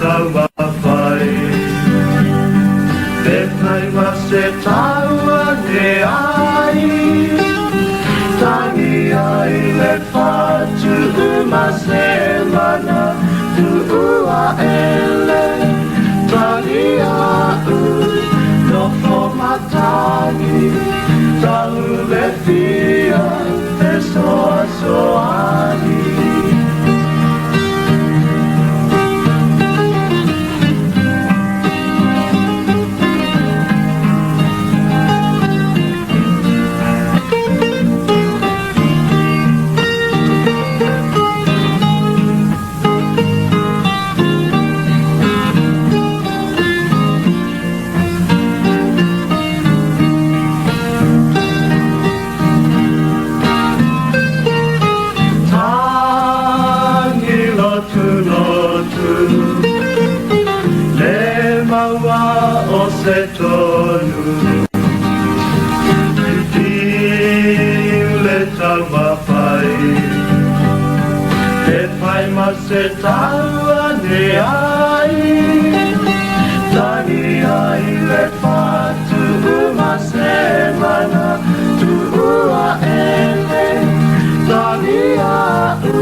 taumafai Te tai ma se taua ne ai Tangi ai le fatu ma se mana Tuua ele tangi au Nofo matagi Talu le fia fesoasoani. Tangi lotu lotu Le maua o se tonu Piu le taumafai Te pai ma se taua ne ai Tangi ai le fatu ma se mana Tuua ele tangi a'u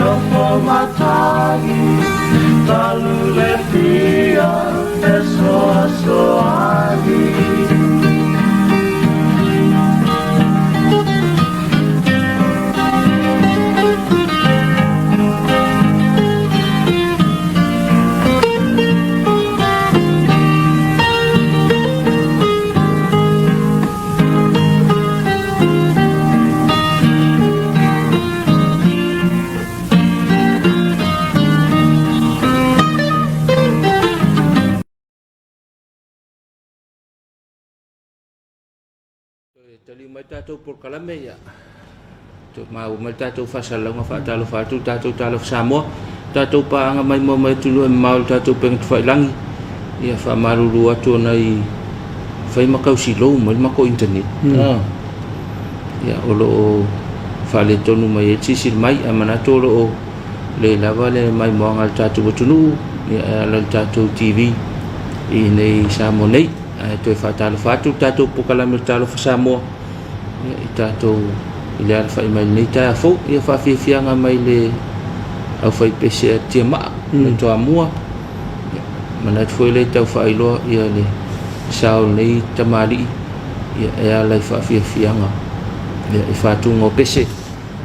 Nofo matagi talu le fia fesoasoani. Toe taliu mai tatou polokalame ia. Toe maua mai tatou faasalalauga faatalofa atu tatou talofa Samoa. Tatou paaga mai moa mai atunuu e mamao i le tatou upega tafailagi. Ia faamalulu atu ona i fai ma tausilou mai le matou internet. Ia o lo o faaletonu mai ai le silasila mai ae manatu o lo o lelei lava le maimoaga a le tatou atunuu ia e ala i le tatou TV i inei i Samoa nei. Ae toe faatalofa atu le tatou polokalame o le Talofa Samoa ia, i tatou i le alafai mai lenei taeao fou. Ia faafiafiaga mai le aufaipese a Tiamaa le Toamua. Ia, manatu foi lea tau faailoa ia le sao o lenei tamalii ia, e ala i faafiafiaga ia, i faatuga o pese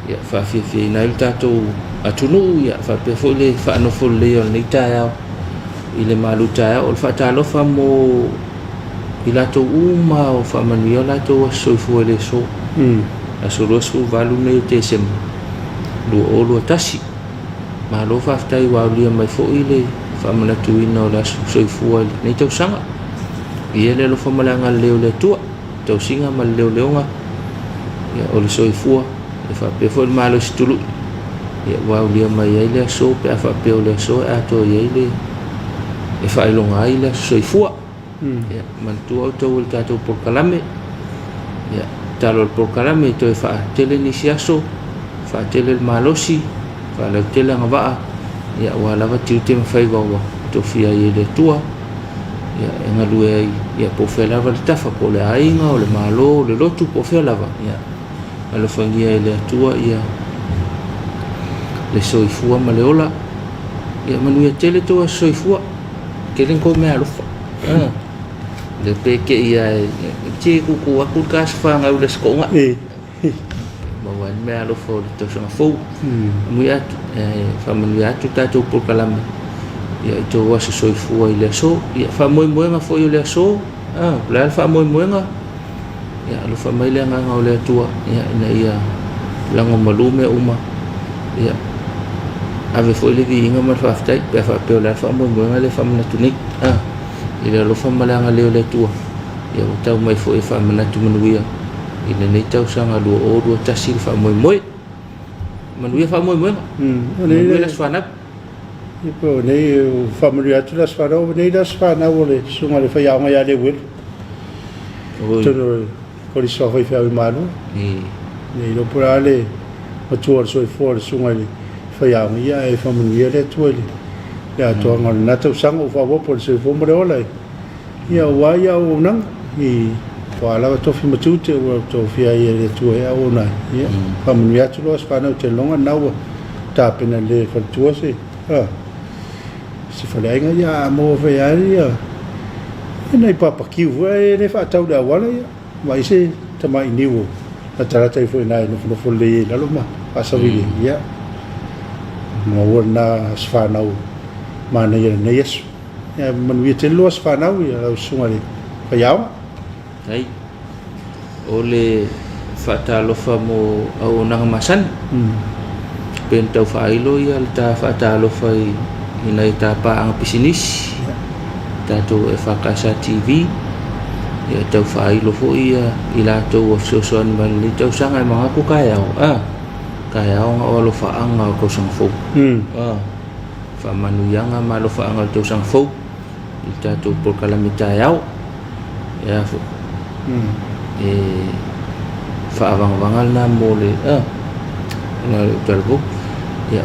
ia, faafiafiaina ai le tatou atunuu ia, faapea foi le faanofo lelei o lenei taeao i le malu taeao. O le faatalofa mo i latou uma o faamanuia o latou aso soifua i le aso. Aso 28 nei o Tesema 2021. Malo faafetai ua aulia mai foi le faamanatuina o le aso soifua i lenei tausaga. Ia le alofa ma le agalelei o le Atua, tausiga ma le leoleoga ia, o le soifua e faapea foi le malosi tului ia, ua aulia mai ai le aso pe a faapea o le aso e atoa i ai le e faailoga ai le aso soifua. Ia, manatua outou o le tatou polokalame. Ia, talo o le polokalame toe faatele nisi aso, faatele le malosi, faalautele agavaa, ia, aua lava tiute ma faiva ua tofia ai e le Atua. Ia, e galue ai, ia, po o fea lava le tafa, po o le aiga, o le Malo, o le lotu, po o fea lava, ia, alofagia e le Atua ia le soifua ma le ola. Ia manuia tele tou aso soifua. Tele ni kou mea alofa. Le pe ke ia e te kuku atu le kasi whanau le skoonga. Maua ai le mea alofa o le tausaga fou. Manuia atu, faamanuia atu tatou polokalame ia i tou aso soifua i le aso. Ia faamoemoega foi o le aso, o le a le faamoemoega? Ia alofa mai le agaga o le Atua ia ina ia lagomalu mea uma. Ia ave foi le viiga ma le faafetai pe a faapea o le a le faamoemoega lea e faamanatu nei. I le alofa ma le agalelei o le Atua, ia ua tau mai foi e faamanatu manuia i lenei tausaga 2021 le faamoemoe. Manuia faamoemoega. Manuia le aso fanau. Ia po o nei ua faamanuia atu le aso fanau, o nei le aso fanau o le susuga i le faiaoga ia Leuelu. Oi. Totonu o le Kolisi o Faifeau i Malua. Nei iloa po o le a le matua o le soifua o le susuga i le faiaoga, ia ae faamanuia le Atua i le le atoaga o lena tausaga ua faaopoopo i le soifua ma le ola ia aua ia auaunaga i ua lava tofi ma tiute ua tofia ai e le Atua e auauna ai. Ia, faamanuia atu loa se fanau telelonga lena ua tapena lelei e le faletua se se faleaiga ia a maua foi lava ia nai papakiu foi ae le faatau i le auala ia vaai se tamai niu o latalata ifo i ina e nofonofo lelei ai i lalo ma faasavili ai. Ia, maua lena aso fanau manaia i lenei aso. Ia manuia tele lou aso fanau i lau susuga i le faiaoga. Ai. O le faatalofa mo auaunaga masani. Pei ona tau faailo ia le ta faatalofa i i nai ta paaga pisinisi, tatou FKSA TV, ia tau faailo foi ia i latou ua fesoasoani mai i lenei tausaga e manatu taeao, a, taeao na o alofaaga o le tausaga fou. A, faamanuiaga ma alofaaga o le tausaga fou i le tatou polokalame taeao. E a foi? E faavagavaga lena mo le ona o le talavou. Ia,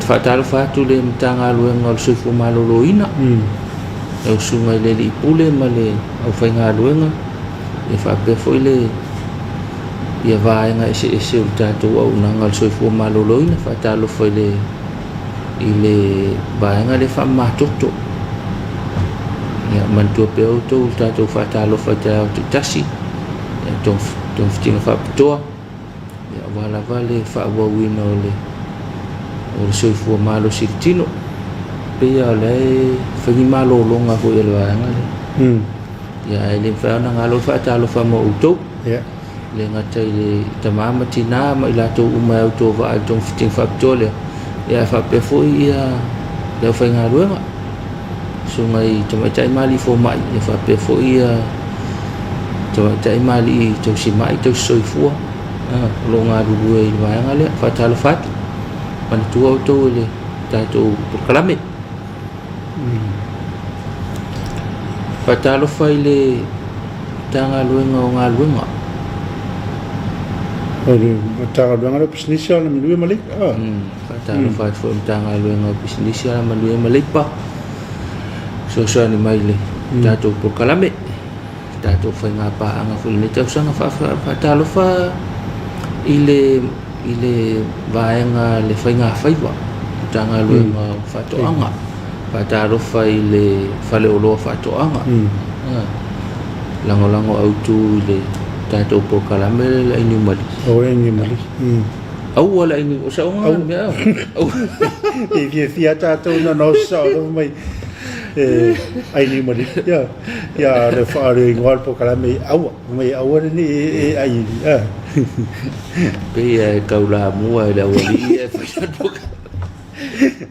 faatalofa atu i le Matagaluega o le Soifua Maloloina, lau Susuga i le Alii Pule ma le aufaigaluega, ia faapea foi le ia vaega eseese o le tatou auaunaga o le soifua maloloina. Faatalofa i le i le vaega lea faamamatoto. Ia manatua pea outou le tatou faatalofa i taeao taitasi, ia togafitiga faapitoa, ia aua lava le faaauauina o le o le soifua malosi i le tino. Pei lava o la e fai ni malologa foi a le vaega lea. Ia ae le mafai lava ona galo le faatalofa mo outou. Ia. Le gata i le tama ma tina ma i latou uma e autovaa i le togafitiga faapitoa lea, ia ae faapea foi ia le aufaigaluega, susuga i tamaitai ma alii fomai, ia faapea foi ia tamaitai ma alii tausimai, tausisoifua, o lo o galulue i le vaega lea. Faatalofa atu, manatua outou i le tatou polokalame. Faatalofa i le Matagaluega o Galuega. O le Matagaluega lea o Pisinisi, Alamanuia ma Leipa. Faatalofa atu foi i le Matagaluega o Pisinisi, Alamanuia ma Leipa, fesoasoani mai i le tatou polokalame, tatou faiga paaga foi i lenei tausaga. Faatalofa i le i le vaega le faigafaiva, Matagaluega o Faatoaga, faatalofa i le faleoloa faatoaga, lagolago autu i le tatou polokalame lea le ainiumali. O le ainiumali. Aua le ainiu, o saoga le mea. E fiafia tatou na no sao mai e ainiumali. Ia, ia le fa le ingoa le polokalame aua, mai aua le ni e ai. Pei e taulamua i le aualii ia e faia le polokalame.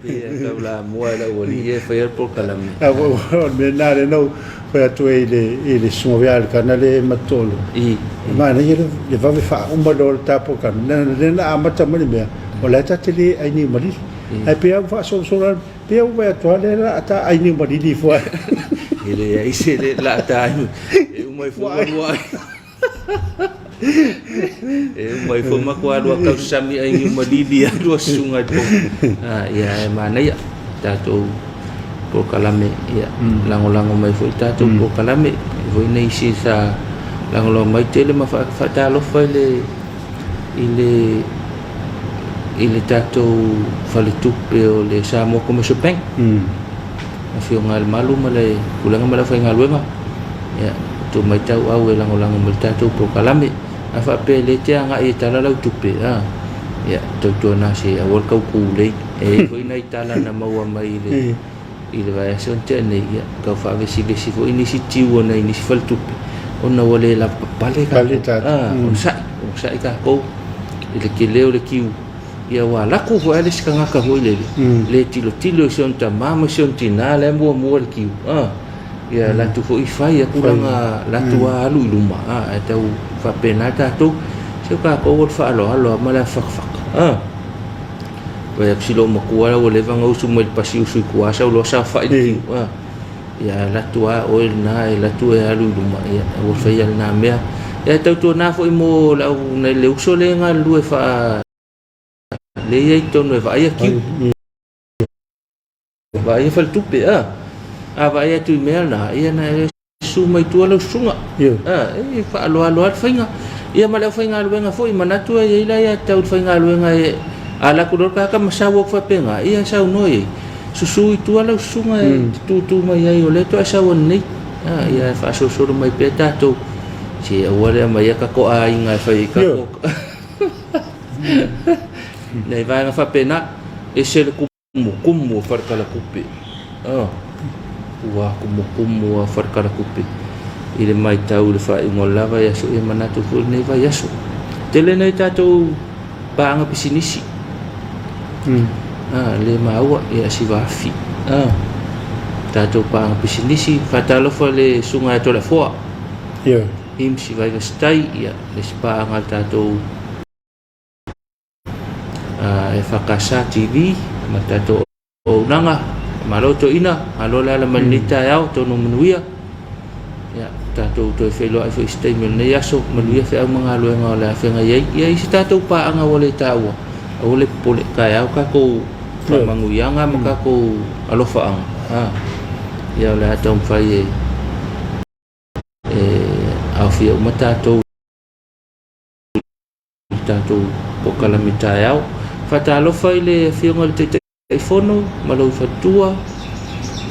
Pei e taulamua i le aualii ia e faia le polokalame. O le mea lena lea na ou fai atu ai i le susuga foi ia Alikana lea e matolo. I. E manaia le vave faauma loa o le ta polokalame. Leaga lea na amata mai le mea, o la e ta te le ai niu malili. Ae pei lava ua faasolosolo atu, pei ua vaai atu lava lea o le a ta ai niu malili ifo ai. E leai se le la ta ai, e uma ifo ua lua ai. E uma ifo ma kua lua kausami ai niu malili a lua susuga i po. Ia e manaia tatou polokalame ia lagolago mai foi tatou polokalame foi nei isi sa lagolago mai tele ma faatalofa i le i le i le tatou faletupe o le Samoa Commercial Bank. Afioga i le Malu ma le Pulega ma le aufaigaluega, ia, tou matau au e lagolago mai le tatou polokalame. A faapea e le te agai e tala lau tupe, a, ia, tautuana se aua le tau kūlei. E i ai foi nai tala na maua mai i le, i le vaiaso na tea nei, ia, tau faavesivesi foi nisi tiu o nai nisi faletupe, ona ua le lavapapale tatou. A, onosai, onosai tatou i le tele o le tiu. Ia ua alu atu foi lava le isi tagata foi lele, le tilotilo i si ona tama ma si ona tina la e muamua i le kiu, a, ia alu atu foi fai atu lana, alu atu lava alu i luma, a, ae tau faapena tatou. Se o tatou o le faaaloalo lava ma le afatafata, a. Vaai atu si loomatua la ua leva ona usu mai i le pasi usu i tua sau loa saofai i le kiu, a. Ia alu atu lava oe lena e alu atu e alu i luma, ia ua faia lena mea. Ia tautuana foi mo le au nai le uso lea e galulue faa lea i ai totonu e vaaia kiu. Vaai faletupe a. A vaai atu i mea na, ia na e susu mai tua lau susuga. A, e faaloalo lava le faiga. Ia ma le aufaigaluega foi, manatu e i ai la ia te au le faigaluega e ala atu loa le tagata ma sau atu faapena, ia e saunoa i ai, susu i tua lau susuga e te tutu mai ai o lea faatoa e sau ananei. A, ia e faasolosolo mai pea tatou, se aua le aumaia tatou aiga e fai ai tatou. Nai vaega faapena, ese le Kumukumu o Falekalatupe. Ua kumukumu a Falekalatupe i le matau i le faaiuga o le la vaiaso, ia manatu foi lenei vaiaso. Tele nai tatou paaga pisinisi. Le maua ia siva afi. Tatou paaga pisinisi, faatalofa le susuga ia Toleafoa. Him Sivaiva Sitai, ia le isi paaga a le tatou e FKS TV ma le tatou auaunaga. Malo toeaina, malo le ala mai lenei taeao, tonu manuia. Ia, tatou toe feiloai foi i se taimi o lenei aso, manuia feau ma galuega o le a feagai ai. Ia, i se tatou paaga ua le taua, aua le popole, taeao tatou faamanuiaga ma tatou alofaaga. Ia, o le a taumafai e aofia uma tatou i le tatou polokalame taeao. Faatalofa i le Afioga i le Taitaifono ma lou faletua,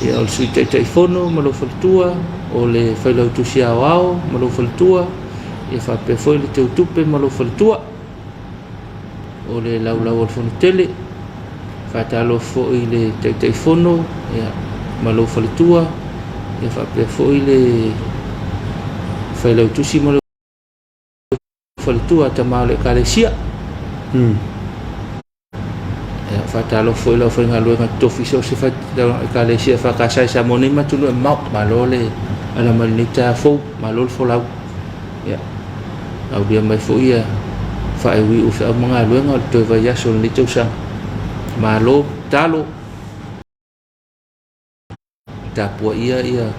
ia, o le Sui Taitaifono ma lou faletua, o le Failautusi Aoao ma lou faletua, ia faapea foi le Teutupe ma lou faletua, o le Laulau o le Fono Tele. Faatalofa foi i le Taitaifono ia, ma lou faletua, ia faapea foi le Failautusi ma lou faletua tama o le Ekalesia. Ia, faatalofa foi i le aufaigaluega totofi i so o se Ekalesia EFKS i Samoa nei ma atunuu e mamao. Malo le ala mai lenei taeao fou, malo le folau. Ia, aulia mai foi ia faaiuiu o feau ma galuega o le toe vaiaso o lenei tausaga. Malo talo. Tapuaia ia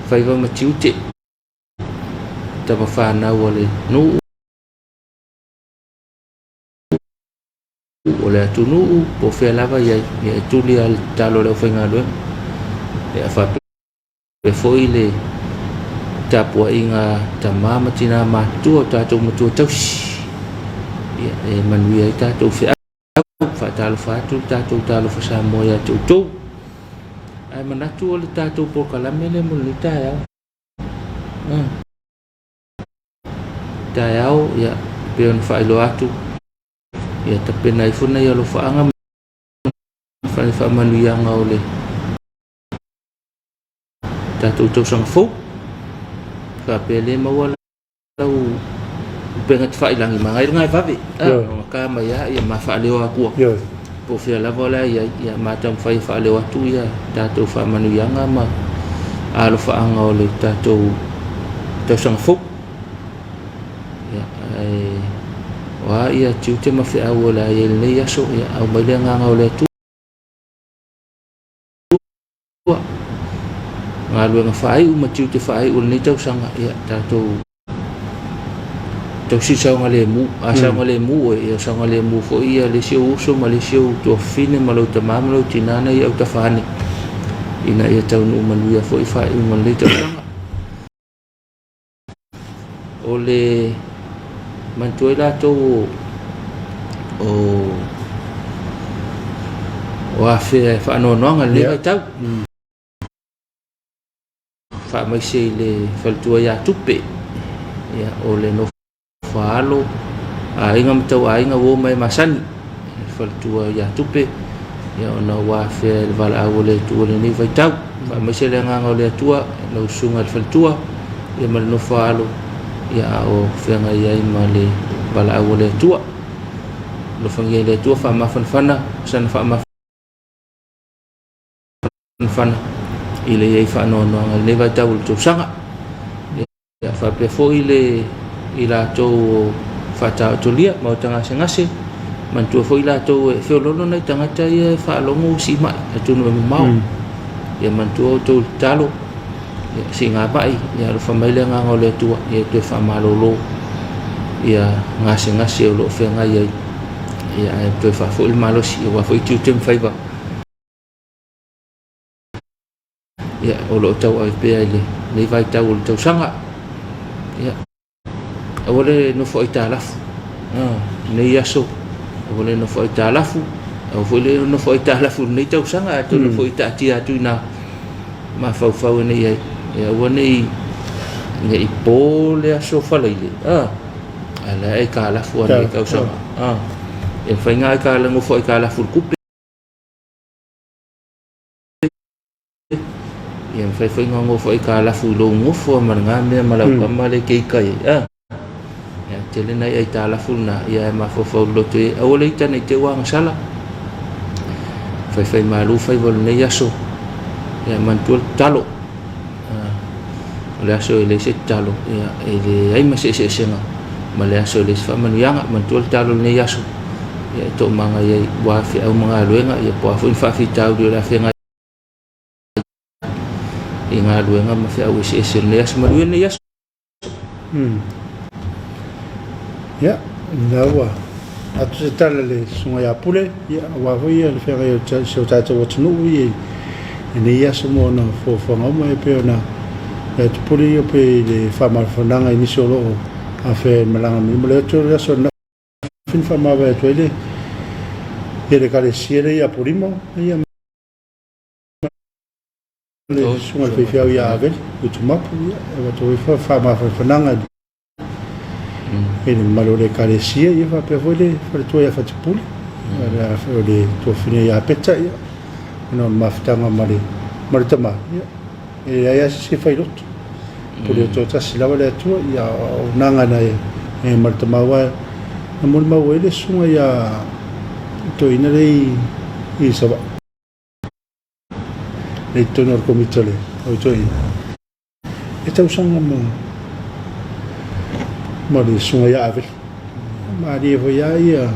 faiva ma tiute. Tama fanau a le nuu, o le atunuu, po o fea lava i ai, ia e tuli lava le tatalo a le aufaigaluega. Ia faapea foi le tapuaiga a tama ma tina matutua, o tatou matua tausi, ia e manuia ai tatou feau. Faatalofa atu le tatou Talofa Samoa ia te outou. Ae manatu o le tatou polokalame lea mo lenei taeao. Taeao, ia, pei ona faailoa atu, ia tapena ifo nai alofaaga ma nai faamanuiaga o le tatou tausaga fou. Faapea le maua lau upega tafailagi magai le gae vave. Ona ka mai lava, ia ma faaleo atua. Po o fea lava o le a i ai, ia ma taumafai e faaleo atu ia tatou faamanuiaga ma alofaaga o le tatou tausaga fou. Ia, ae o a ia tiute ma feau o le a i ai i lenei aso, ia aumai le agaga o le Atua. Galuega faaiu ma tiute faaiu o lenei tausaga, ia tatou tausi saogalemu. A saogalemu oe, ia saogalemu foi ia le isi ou uso ma le isi ou tuafafine ma lou tama ma lou tina na i autafa ane, ina ia taunuu manuia foi faaiuga o lenei tausaga. O le manatua ai latou o o afea e faanoanoaga i lenei vaitau. Faamaise i le faletua ia Tupe, ia, o le nofo a alo, aiga ma tauaiga ua o ma e masani, le faletua ia Tupe, ia, ona ua afea e le valaau o le Atua i lenei vaitau. Faamaise le agaga o le Atua i lau susuga i le faletua, ia ma le nofo a alo, ia, a o feagai ai ma le valaau o le Atua. Alofagia e le Atua faamafanafana sana faamafanafana i le i ai faanoanoaga i lenei vaitau o le tausaga. Ia faapea foi le i latou o faataotolia ma o tagasegasegasese, manatua foi latou e feololo nai tagata ia e faalogo ua siimai atunuu e mamao. Ia manatua outou i le tatalo, ia siigamai, ia alofa mai le agaga o le Atua, ia toe faamalolo ia gasegase o lo o feagai ai, ia ae toe faafoi le malosi aua foi tiute ma faiva. Ia, o lo o tauave pea i lenei vaitau o le tausaga. Ia, aua le nofo aitalafu lenei aso, aua le nofo aitalafu, aua foi le nofo aitalafu i lenei tausaga, atonu foi e taatia atu i ina mafaufau ina ia aua ne i po le aso Faraile, a la e aitalafu lava i lenei tausaga. E mafai ona nofo aitalafu i le tupe. Ia mafai foi ona nofo aitalafu i lou nofo ma lena mea ma lau tama lea e te ita i ai. A, ia, tele nai aitalafu lena, ia e mafaufau loloto i ai. Aua le ita ne i te i ua agasala. Faifaimalu faiva o lenei aso. Ia manatua le tatalo. O le aso e leai se tatalo, ia e leai ma se eseesega ma le aso e leai se faamanuiaga. Manatua le tatalo o lenei aso. Ia e toomaga i ai ua feau ma galuega, ia po o a foi ni faafitauli o le a feagai i galuega ma feau eseese o lenei aso. Manuia lenei aso. Ia, lena ua atu se tala le susuga ia Pule, ia, aua foi ia le feagai o si o tatou atunuu ia i lenei aso ma ona fuafuaga uma e pei ona fai atu Pule ia pei i le faamafanafanaga i nisi o lo o afea i le malaga mai ma le atu o le aso ananafi na faamavae atu ai le ia le Ekalesia lea i Apolima ia le susuga i le faifeau ia Avele Utumapu, ia, e avatu ai foi faamafanafanaga i le mamalu o le Ekalesia, ia faapea foi le faletua ia Fatipule, o le tuafafine ia Peta, ia, ona o le mafutaga ma le, ma le tama, ia, e leai lava se isi e failoto. Pule toatasi lava le Atua, ia, o auaunaga na e ma le tama, aua na molimau ai le susuga ia toeaina lea i Savaii. I totonu o le Komiti o le Tautoina e tausaga ma ma le susuga ia Avele. Malie foi lava ia